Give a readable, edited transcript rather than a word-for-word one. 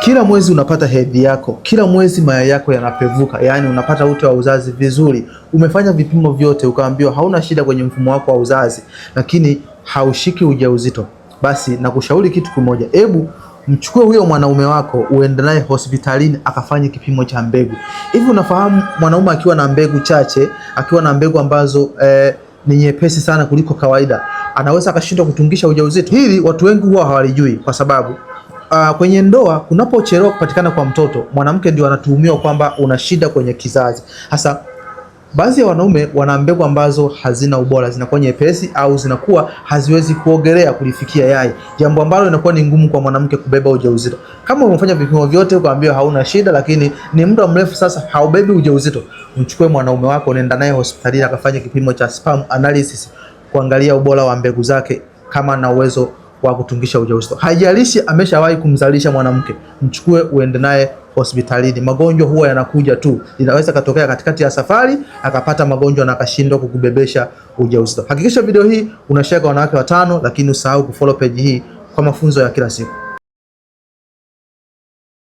Kila mwezi unapata hedhi yako, kila mwezi mayai yako yanapevuka, yaani unapata ute wa uzazi vizuri. Umefanya vipimo vyote ukaambiwa hauna shida kwenye mfumo wako wa uzazi, lakini haushiki ujauzito. Basi nakushauri kitu kimoja, ebu mchukue huyo mwanaume wako uende naye hospitalini akafanye kipimo cha mbegu. Hivi unafahamu mwanaume akiwa na mbegu chache, akiwa na mbegu ambazo ni nyepesi sana kuliko kawaida, anaweza akashindwa kutungisha ujauzito. Hili watu wengi huwa hawalijui kwa sababu kwenye ndoa kunapochelewa kupatikana kwa mtoto, mwanamke ndio anatuhumiwa kwamba una shida kwenye kizazi. Hasa baadhi ya wanaume wana mbegu ambazo hazina ubora, zinakuwa nyepesi au zinakuwa haziwezi kuogelea kulifikia yai, jambo ambalo inakuwa ni ngumu kwa mwanamke kubeba ujauzito. Kama umefanya vipimo vyote ukaambiwa hauna shida, lakini ni muda mrefu sasa haubebi ujauzito, mchukue mwanaume wako, nenda naye hospitalini akafanya kipimo cha sperm analysis kuangalia ubora wa mbegu zake kama na uwezo wa kutungisha ujauzito. Haijalishi ameshawahi kumzalisha mwanamke, mchukue uende naye hospitalini. Magonjwa huwa yanakuja tu, inaweza katokea katikati ya safari akapata magonjwa na akashindwa kukubebesha ujauzito. Hakikisha video hii unashare kwa wanawake 5, lakini usahau kufollow page hii kwa mafunzo ya kila siku.